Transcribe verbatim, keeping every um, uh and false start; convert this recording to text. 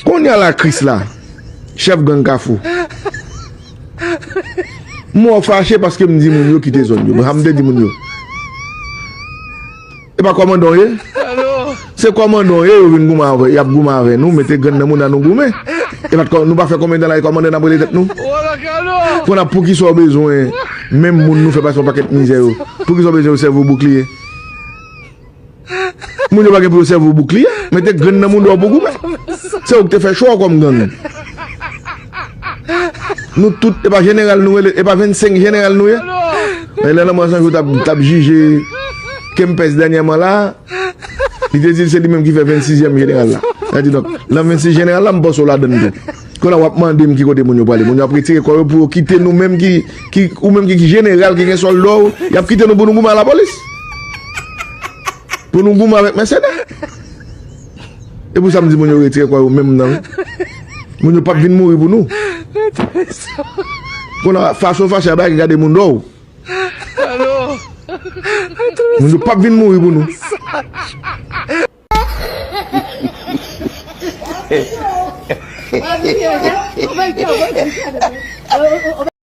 Kounye a la Kris la, chèf gang Kafou. M wè w fache paske m di moun yo kite zòn yo. Sa m te di moun yo. E pa kòmandan w ye? Se kòmandan w ye, yo vin goumen avè, y ap goumen avè nou, mete grenn nan mouda nou goumen. E pa t kò-, nou pa fè konbyen tan la e kòmandan n ap rele tèt nou? Kounye a poukisa w bezwen menm moun nou fè pase yon pakèt mizè yo? Poukisa w bezwen yo sèvi w boukliye? Moun yo pa gen pou yo sèvi w boukliye. Mete grenn nan mouda w pou goumen. Se ou ki te fè chwa w kòm gang. Nou tout, e pa jeneral nou rele, e pa vennsenk jeneral nou ye? E lè lanmò Sanjou t ap, t ap jije Kempès dènyèman la, li te di l se li menm ki fè vennsizyèm jeneral la. Sa di donk, nan vennsis jeneral la, m panse w ladann tou. Kounye a w ap mande m ki kote moun yo prale. Moun yo ap retire kò yo pou yo kite nou menm ki, ki, ou menm ki, ki jeneral, ki gen sòlda w, y ap kite nou pou nou goumen a lapolis. Pou nou goumen avèk mèsenè. E pou sa m di moun yo retire kò yo menm nan, wi. Moun yo p ap vin mouri pou nou. Kounye a fache w fache a bagay ki gade moun dò w. Moun yo p ap vin mouri pou nou.